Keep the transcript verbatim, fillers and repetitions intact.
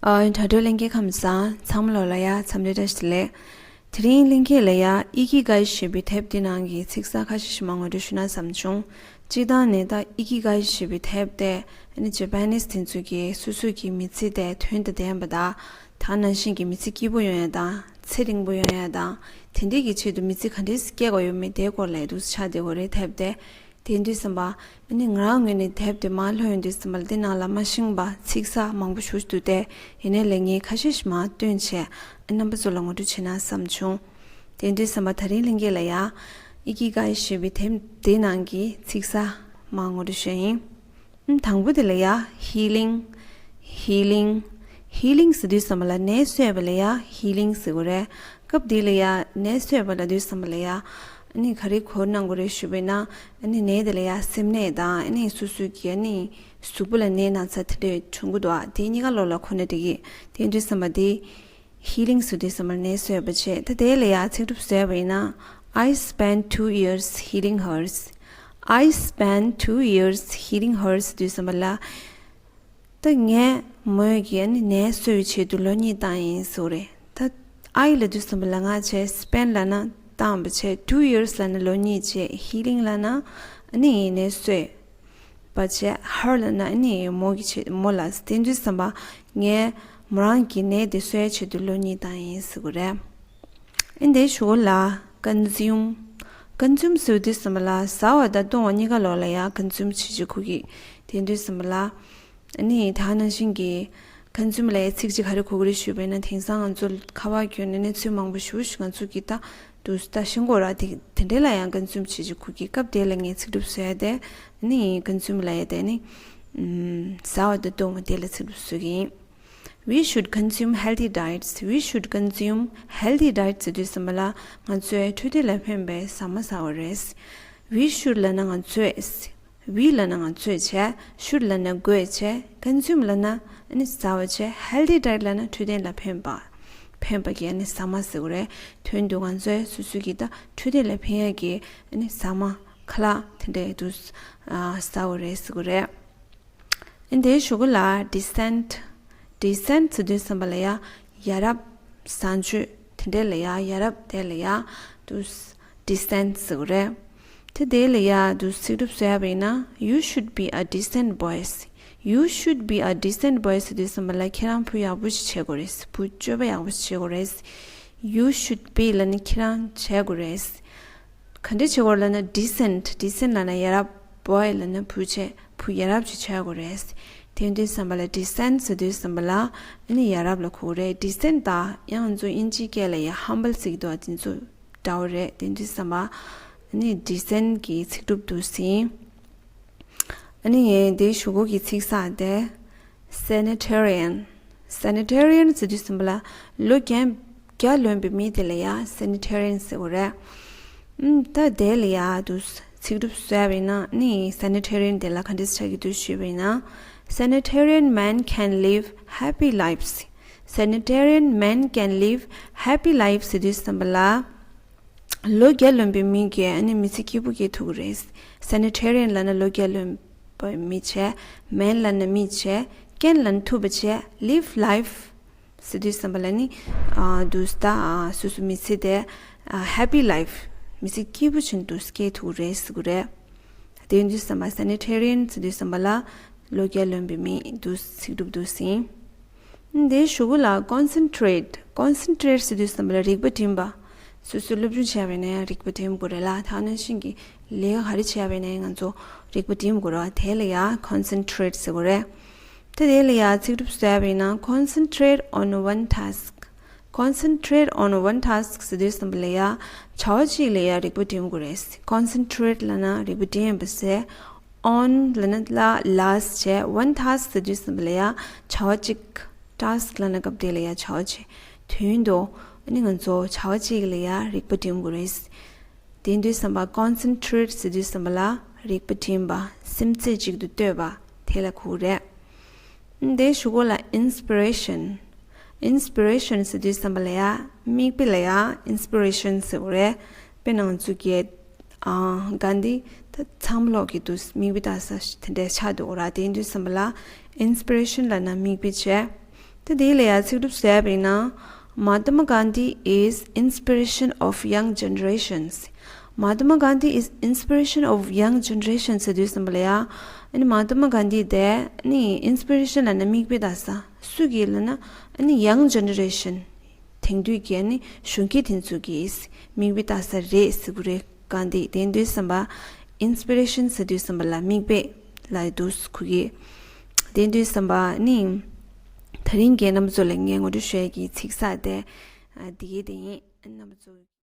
ཨ། དྲ་གྲོགས་ལྷན་རྒྱས་ཁམས་བཟང་། ཚང་མ་ལོ་ལ་ཡ་འཚམས་འདྲི་བཀྲ་ཤིས་བདེ་ལེགས། དེ་རིང་ལྷན་རྒྱས་ལ་ཡ་ཨི་ཀི་གའི་ཞེས་པའི་དེབ་འདི་ནང་གི་ཚིག་གསར་ཁ་ཤས་ཤིག་མར་ངོ་སྤྲོད་ཞུ་ན་བསམ་བྱུང་། སྤྱིར་བཏང་ནས་ད་ཨི་ཀི་གའི་ཞེས་པའི་དེབ་དེ་ཨ་ནི་ཇ་པ་ནིས་དེ་ཚོ་གི་སོ་སོ་གི་མི་ཚེ་དེ་དོན་དང་ལྡན་པ་དང་། ད་ནང་བཞིན་གྱི་མི་ཚེ་སྐྱིད་པོ་ཡོང་ཡ་དང་། ཚེ་རིང་པོ་ཡོང་ཡ་དང་། དེ་འདྲས་ཀྱི་ཆེད་དུ་མི་ཚེ་ག་འདྲས་སྐྱེལ་དགོས་ཡོད་མེད་དེའི་སྐོར་ལ་འདུག་ཆགས་བསྡད་ཡོད་རེད། དེབ་དེ། དེ་དུས་ཙམ་པ། ཨ་ནི་ང་རང་ངོས་ནས་དེབ་དེ་མར་ལྷོད་ཡོང་དུས་ཙམ་པ་ལ་དེ་ནང་ལ་མ་ཤེས་པ་ཚིག་གསར་མང་པོ་ཞེ་པོ་འདུག་སྟེ། ཡིན་ནའི་ལས་ངས་ཁ་ཤས་ཤིག་མར་བཏོན་བྱས་ཨ་རྣམ་པ་ཚོ་ལ་ངོ་སྤྲོད་བྱས་ན་བསམ་བྱུང་། དེ་དུས་ཙམ་པ་དེ་རིང་ལྷན་རྒྱས་ལ་ཡ། ཨི་ཀི་གའི་ཞེས་པའི་དེབ་དེའི་ནང་གི་ཚིག་གསར་མར་ངོ་སྤྲོད་ཞུ་ཡ་ཡིན། ཨ། དང་པོ་དེ་ལ་ཡ་ཧི་ལིང་། ཧི་ལིང་། ཧི་ལིང་ཟེར་དུས་ཙམ་པ་ལ་ནད་གསོ་བ་ལ་ཡ་ཧི་ལིང་ཟེར་གྱི་རེད། སྐབས་དེ་ལ་ཡ་ནད་གསོ་བ་ལབ་དུས་ཙམ་པ་ལ་ཡ། ཨ་ནི་ག་རེ་གོ་གནང་དགོས་རེད་ཞུས་པ་ཡིན་ན། ཨ་ནི་ནད་དེ་ལ་ཡ་སེམས་ནད་དང་ཨ་ནི་སོ་སོའི་གི་ཨ་ནི་གཟུགས་པོ་ལ་ནད་ན་ཚ་དེ་འདྲ་བྱུང་གི་འདུག་ཨ། དེ་གཉིས་ཀ་ལོགས་ལ་གོ་ན་འགྲིག་གི། དེ་དུས་ཙམ་པ་དེ། ཧི་ལིང་ཟེར་དུས་ཙམ་པ་ནད་གསོ་བ་བྱས། ད་དེ་ལ་ཡ་ཚིག་གྲུབ་བཟོས་པ་ཡིན་ན། I spent two years healing hers. I spent two years healing hers ཟེར་དུས་ཙམ་པ་ལ། ད་ངས་མོའི་གི་ཨ་ནི་ནད་གསོ་བའི་ཆེད་དུ་ལོ་གཉིས་བཏང་ཡིན་ཟེར་རེད། ད་I ལབ་དུས་ཙམ་པ་ལ་ང་བྱས། spent ལབ་ན་བཏང་བ་བྱས། two years ལབ་ན་ལོ་གཉིས་བྱས། healing ལབ་ན་ཨ་ནི་ནད་གསོ་བ་བྱས། her ལབ་ན་ཨ་ནི་མོ་གི་ཆེད། མོ་ལ། དེ་དུས་ཙམ་པ་ངས་མོ་རང་གི་ནད་དེ་གསོ་བའི་ཆེད་དུ་ལོ་གཉིས་བཏང་ཡིན་ཟེར་གྱི་རེད། ཨ་ནི་དེའི་གཞུག་ལ་ཀོན་ཛིའུམ། ཀོན་ཛིའུམ་ཟེར་དུས་ཙམ་པ་ལ་ཟ་བ་དང་བཏུང་བ་གཉིས་ཀ་ལོགས་ལ་ཡ་ཀོན་ཛིའུམ་བྱེད་ཅིག་གོ་གི། དེ་དུས་ཙམ་པ་ལ། ཨ་ནི་ད་ནང་བཞིན་གྱི་ཀོན་ཛིའུམ་ལབ་ཡ་ཚིག་གཅིག་ག་རེ་གོ་གི་རེད་ཞུས་པ་ཡིན་ན། དེང་སང་ང་ཚོ་ཁ་པར་བརྒྱུད་ནས་གནས་ཚུལ་མང་པོ་ཞེ་པོ་ཞིག་ང་ཚོ་གི་ད་དུ་ད་ཤེས་ཀྱི་ཡོད་རེད། དེ་དེ་འདྲ་ལ་ཡང་ཀོན་ཛིའུམ་བྱེད་ཅིག་གོ་གི། སྐབས་དེ་ལ་ངས་ཚིག་གྲུབ་བཟོ་ཡ་དེ། ཨ་ནི་ཀོན་ཛིའུམ་ལབ་ཡ་དེ་ནི། ཨམ། ཟ་བ་དང་བཏུང་བ་དེ་ལ་ཚིག་གྲུབ་བཟོ་གི་ཡིན། We should consume healthy diets. We should consume healthy diets ཟེར་དུས་ཙམ་པ་ལ་ང་ཚོས་འཕྲོད་བསྟེན་ལ་ཕན་པའི་ཟ་མ་ཟ་བ་རེད། We should ལབ་ན་ང་ཚོས། We ལབ་ན་ང་ཚོས་བྱས། Should ལབ་ན་དགོས་བྱས། Consume ལབ་ན་ཨ་ནི་ཟ་བ་བྱས། Healthy diet ལབ་ན་འཕྲོད་བསྟེན་ལ་ཕན་པ། ཕན་པ་གི་ཨ་ནི་ཟ་མ་ཟེར་གྱི་རེད། དོན་དུ་ང་ཚོས་སོ་སོ་གི་ད་འཕྲོད་བསྟེན་ལ་ཕན་ཡ་གི་ཨ་ནི་ཟ་མ་ཁ་ལག་དེ་འདྲ་དུ་ཨ་ཟ་བ་རེད་ཟེར་གྱི་རེད། ཨ་ནི་དེའི་གཞུག་གུ་ལ་decent། Decent ཟེར་དུས་ཙམ་པ་ལ་ཡ་ཡ་རབས་བཟང་སྤྱོད་དེ་འདྲ་ལ་ཡ། ཡ་རབས་དེ་ལ་ཡ་དུ་decent ཟེར་གྱི་རེད། དེ་དེ་ལ་ཡ་དུ་ཚིག་གྲུབ་བཟོས་པ་ཡིན་ན། You should be a decent boy. You should be a decent boy ཟེར་དུས་ཙམ་པ་ལ་ཁྱེད་རང་བུ་ཡག་པོ་ཞིག་བྱེད་དགོས་རེད། བུ་སྤྱོད་པ་ཡག་པོ་ཞིག་བྱེད་དགོས་རེད། You should be ལབ་ན་ཁྱེད་རང་བྱེད་དགོས་རེད། ག་འདྲ་བྱེད་དགོས་ལབ་ན། Decent། Decent ལབ་ན་ཡ་རབས། Boy ལབ་ན་བུ་བྱས། བུ་ཡ་རབས་ཅིག་བྱེད་དགོས་རེད། དེ་དུས་ཙམ་པ་ལ་decent ཟེར་དུས་ཙམ་པ་ལ་ཨ་ནི་ཡ་རབས་ལ་གོ་གི་རེད། Decent དང་ཡང་ང་ཚོ་དབྱིན་ཇིའི་སྐད་ལ་ཡ་humble ཟེར་གྱི་འདུག་དེ་ཚོ་འདྲ་བོ་རེད། དེ་དུས་ཙམ་པ་ཨ་ནི་decent གི་ཚིག་གྲུབ་འདུག་ཟིན། ཨ་ནི་ངས་དེའི་གཞུག་གུ་གི་ཚིག་གསར་དེ། Sanitarian། Sanitarian ཟེར་དུས་ཙམ་པ་ལ་ལོ་བརྒྱ་བརྒྱ་ལོན་པའི་མི་དེ་ལ་ཡ་sanitarian ཟེར་གྱི་རེད། ཨམ། ད་དེ་ལ་ཡ་དུ་ཚིག་གྲུབ་བཟོས་པ་ཡིན་ན་ནི་sanitarian དེ་ལ་ག་འདྲ་ཆགས་ཀྱི་འདུག་ཞུས་པ་ཡིན་ན། Sanitarian men can live happy lives. Sanitarian men can live happy lives ཟེར་དུས་ཙམ་པ་ལ། ལོ་བརྒྱ་ལོན་པའི་མི་གིས་ཨ་ནི་མི་ཚེ་སྐྱིད་པོ་སྐྱེལ་ཐུབ་ཀྱི་རེད། Sanitarian ལབ་ན་ལོ་བརྒྱ་ལོན་པའི་མི་བྱས། Men ལབ་ན་མི་བྱས། Can ལབ་ན་ཐུབ་པ་བྱས། Live life ཟེར་དུས་ཙམ་པ་ལ་ནི། ཨ། དུ་ད། ཨ། སོ་སོ་མི་ཚེ་དེ། ཨ། Happy life མི་ཚེ་སྐྱིད་པོ་ཅིག་དུ་སྐྱེལ་ཐུབ་ཀྱི་རེད་ཟེར་གྱི་རེད། དེ་ཡིན་དུས་ཙམ་པ་sanitarian ཟེར་དུས་ཙམ་པ་ལ་ལོ་བརྒྱ་ལོན་པའི་མི་དུ་ཚིག་གྲུབ་འདུག་ཟིན། དེའི་གཞུག་གུ་ལ་concentrate། Concentrate ཟེར་དུས་ཙམ་པ་ལ་རིག་པ་སྒྲིམ་པ། སོ་སོས་སློབ་སྦྱོང་བྱས་པ་ཡིན་ན་ཡང་རིག་པ་སྒྲིམ་དགོས་རེད་ལ། ད་ནང་བཞིན་གྱི་ལས་ཀ་ག་རེ་བྱས་པ་ཡིན་ན་ཡང་ང་ཚོ་རིག་པ་སྒྲིམ་དགོས་རེད། དེ་ལ་ཡང་concentrate ཟེར་དགོས་རེད། དེ་དེ་ལ་ཡང་ཚིག་གྲུབ་བཟོས་པ་ཡིན་ན་concentrate on one task། Concentrate on one task ཟེར་དུས་ཙམ་པ་ལ་ཡང་བྱ་བ་གཅིག་ལ་ཡང་རིག་པ་སྒྲིམ་དགོས་རེད། Concentrate ལབ་ན་རིག་པ་སྒྲིམ་པ་ཟེར། On ལབ་ན་ལ་last བྱས། One task ཟེར་དུས་ཙམ་པ་ལ་ཡང་བྱ་བ་གཅིག task ལབ་ན་སྐབས་དེ་ལ་ཡང་བྱ་བ་གཅིག་དོན་དུ་ཨ་ནི་ང་ཚོ་བྱ་བ་གཅིག་ལ་ཡང་རིག་པ་སྒྲིམ་དགོས་རེད། དེ་དུས་ཙམ་པ་concentrate ཟེར་དུས་ཙམ་པ་ལ་རིག་པ་སྒྲིམ་པ། སེམས་རྩེ་གཅིག་ཏུ་གཏོད་པ་དེ་ལ་གོ་གི་རེད། དེའི་གཞུག་གུ་ལ་inspiration། Inspiration ཟེར་དུས་ཙམ་པ་ལ་ཡ་མིག་དཔེ་ལ་ཡ་inspiration ཟེར་གྱི་རེད། དཔེར་ན་ང་ཚོ་གི་ཨ་གྷན་དྷི་ད་ཚང་མ་ལོག་གི་དུས་མིག་དཔེ་ལྟ་ས་དེ་འདྲའི་ཆགས་འདུག་ར། དེ་ཡིན་དུས་ཙམ་པ་ལ་inspiration ལབ་ན་མིག་དཔེ་བྱས། ད་དེ་ལ་ཡང་ཚིག་གྲུབ་བཟོས་པ་ཡིན་ན། Mahatma Gandhi is inspiration of young generations. Mahatma Gandhi is inspiration of young generations ཟེར་དུས་ཙམ་པ་ལ་ཡང་། ཨ་ནི་མ་ཧཱ་ཏ་མ་གྷན་དྷི་དེ་ནི་inspiration ལབ་ན་མིག་དཔེ་ལྟ་ས། སུ་གི་ལབ་ན་ཨ་ནི་young generation དེང་དུས་ཀྱི་ཨ་ནི་གཞོན་སྐྱེས་དེ་ཚོ་གི་མིག་དཔེ་ལྟ་ས་རེད་ཟེར་གི་རེད། གྷན་དྷི་དེ་དུས་ཙམ་པ་inspiration ཟེར་དུས་ཙམ་པ་ལ་མིག་དཔེ་ལབ་འདུག་ཁོ་གི། དེ་དུས་ཙམ་པ་ནི་དེ་རིང་གི་རྣམ་པ་ཚོ་ལ་ངས་ངོ་སྤྲོད་ཞུ་ཡས་ཀྱི་ཚིག་གསར་དེ་ཨ་འདི་གའི་དེ་ཡིན། རྣམ་པ་ཚོ།